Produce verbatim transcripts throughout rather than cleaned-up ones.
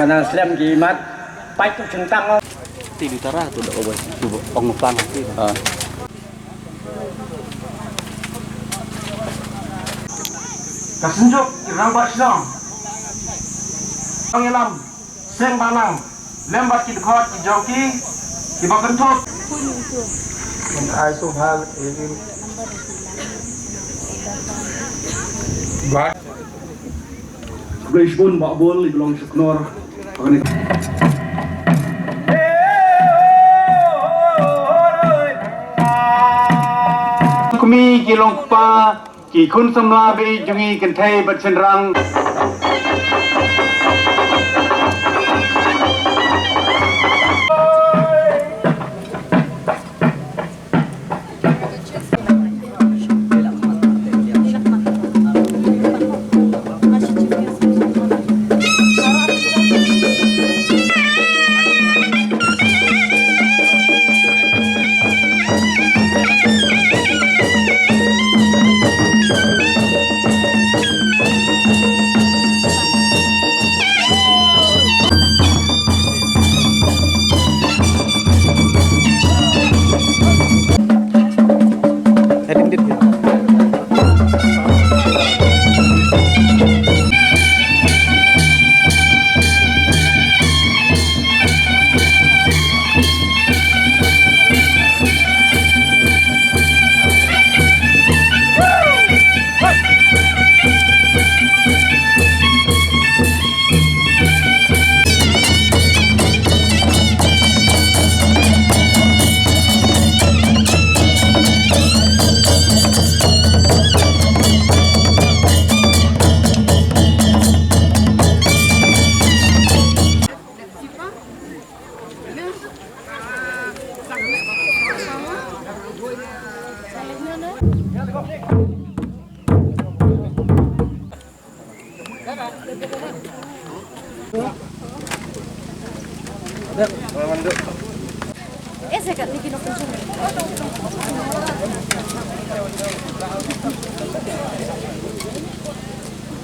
Na slem ki mat, pait tu chungtang. Ti di tara tu dah, oh, tu ong pang ti. Ah. Ka Synjuk ki Rangbah Shnong, Nongïalam Seng Balang lem bad ki dkhot ki jong ki, kiba kynthup. Ai sum hal. Khublei shibun Bah Bul, i ba long sha Knorr. Kmie ki long kpa, ki khun samla ba ïeit jong ngi kynthei bad shynrang.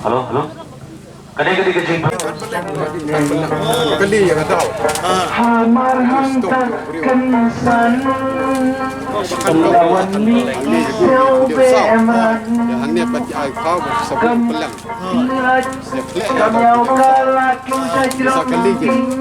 Hello, hello. Ka dei, ka dei ka jing. Ka dei ïa ka daw. Hamar hangta kan san. Lawan ni seo be eman. Ïa hangne pat ai kau ba sa pynlang. Kam ïa ka la tu sa jrong.